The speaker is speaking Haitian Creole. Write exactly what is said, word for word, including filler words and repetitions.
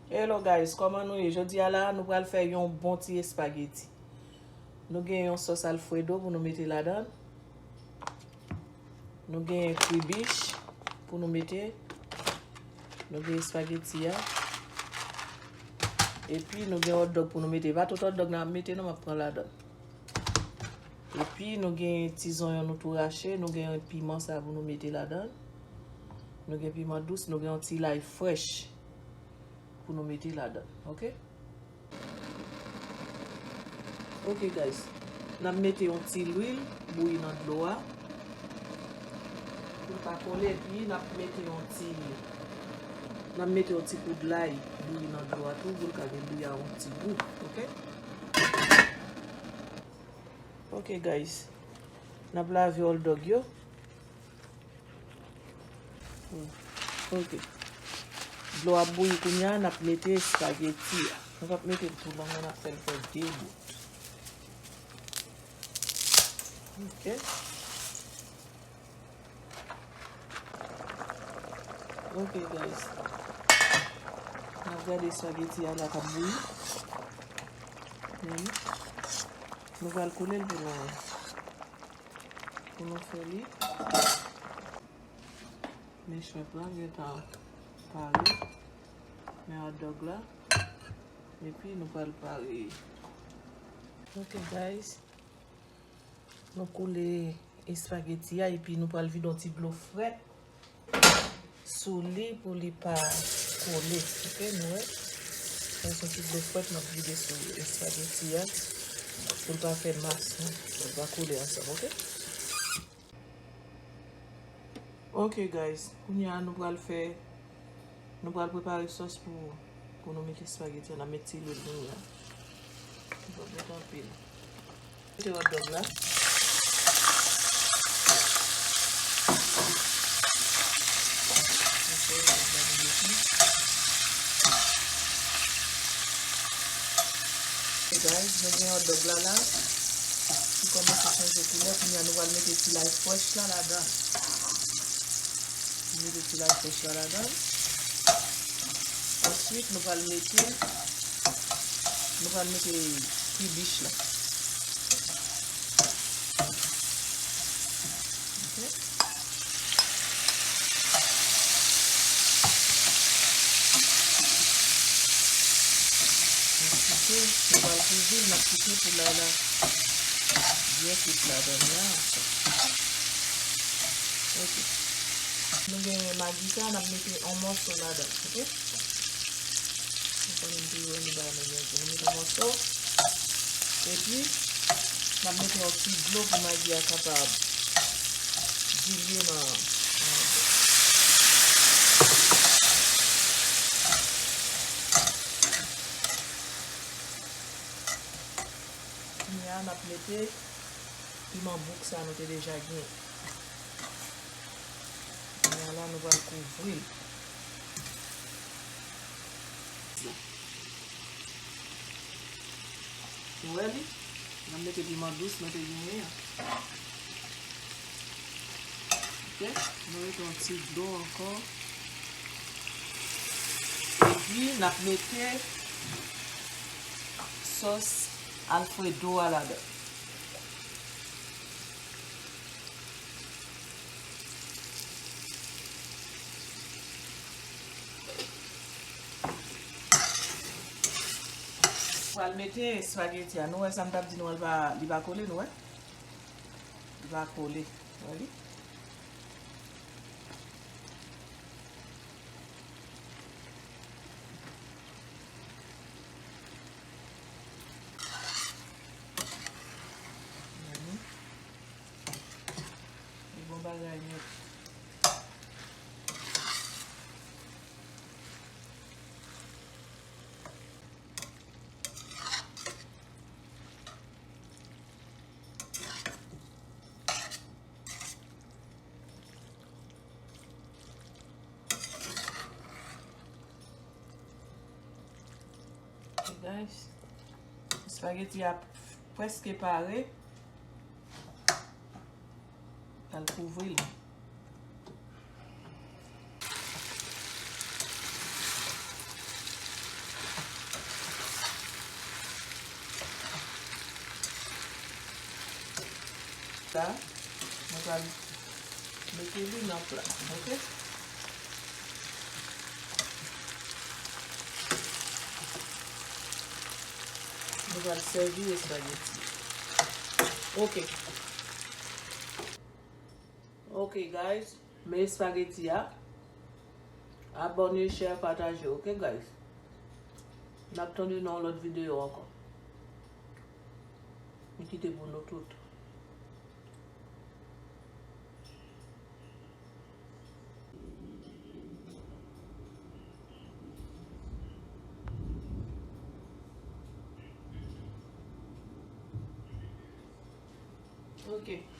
Hello guys, kòman nou ye? Jodi a la, nou pral fè yon bon ti espageti. Nou gen yon sòs Alfredo pou nou mete ladan. Nou gen kribich pou nou mete. Nou gen espageti a. Epi nou gen hot dog pou nou mete. Pa tout hot dog n ap mete non, m ap pran ladan. Epi nou gen ti zonyon nou tou rache. Nou gen piman sa pou nou mete ladan. Nou gen piman dous, nou gen yon ti lay frèch pou nou mete ladan. Oke? Oke guys, n ap mete yon ti lwil bouyi nan dlo a. Pou l pa kole, epi n ap mete yon ti, n ap mete yon ti poud lay bouyi nan dlo a tou, pou l ka vin bouyi a yon ti gou, oke? Oke guys, n ap lave hot dog yo. Oke. Dlo ap bouyi kounye a, n ap mete espageti a. Nou p ap mete l tou long, n ap fè l fè de bout. Oke. Oke, guys. N ap gade espageti a la k ap bouyi. Men, nou pral koule l pou nou, pou nou fè li. Men shrimp lan gentan pare. Men hot dog la. Epi nou pral pare. Ok, guys. Nou koule espageti a, epi nou pral vide yon ti dlo frèt sou li pou li pa kole. Ok, nou wè. Sa se yon ti dlo frèt m ap vide sou espageti a pou l pa fè mas non, pou l pa kole ansanm, ok? Ok, guys, kounye a nou pral fè, nou pral prepare sòs pou, pou nou mete espageti a. N ap met ti lwil kounye a. Li p ap met anpil. Mete hot dog la. Guys, nou gen hot dog la la. Li kòmanse chanje koulè. Kounye a nou pral mete ti lay frèch la ladan. Nou mete ti lay frèch la ladan. Answit, nou pral mete, nou pral mete kribich la. Ok. N ap kite, nou pral kouvri l, n ap kite pou lay la byen kwit ladan l la. Ok. Nou gen magi sa, n ap mete yon mòso ladan, ok? Nou konnen m toujou renmen bagay mwen byen di. Nou mete yon mòso. Epi, n ap mete yon ti dlo pou magi a kapab dilye nan, nan. Kounye a, n ap mete piman bouk sa nou te deja gen. Kounye a la, nou pral kouvri l. Nou wè li? N ap mete piman dous nou te genyen an. Ok, nou mete yon ti dlo ankò. Epi, n ap mete sòs Alfredo a ladan. Pral mete espageti a. Nou wè sa m t ap di nou an, li pa, li pa kole, nou wè? Li pa kole. Wè li? Li bon bagay nèt. Guys, espageti a prèske pare. Al kouvri l. La, mwen pral mete li nan pla, oke? Mwen pral sèvi espageti. Oke. Oke, guys. Men espageti a. Abòne, share, pataje, oke, guys? N ap tande nan yon lòt videyo ankò. M kite pou nou tout. Oke.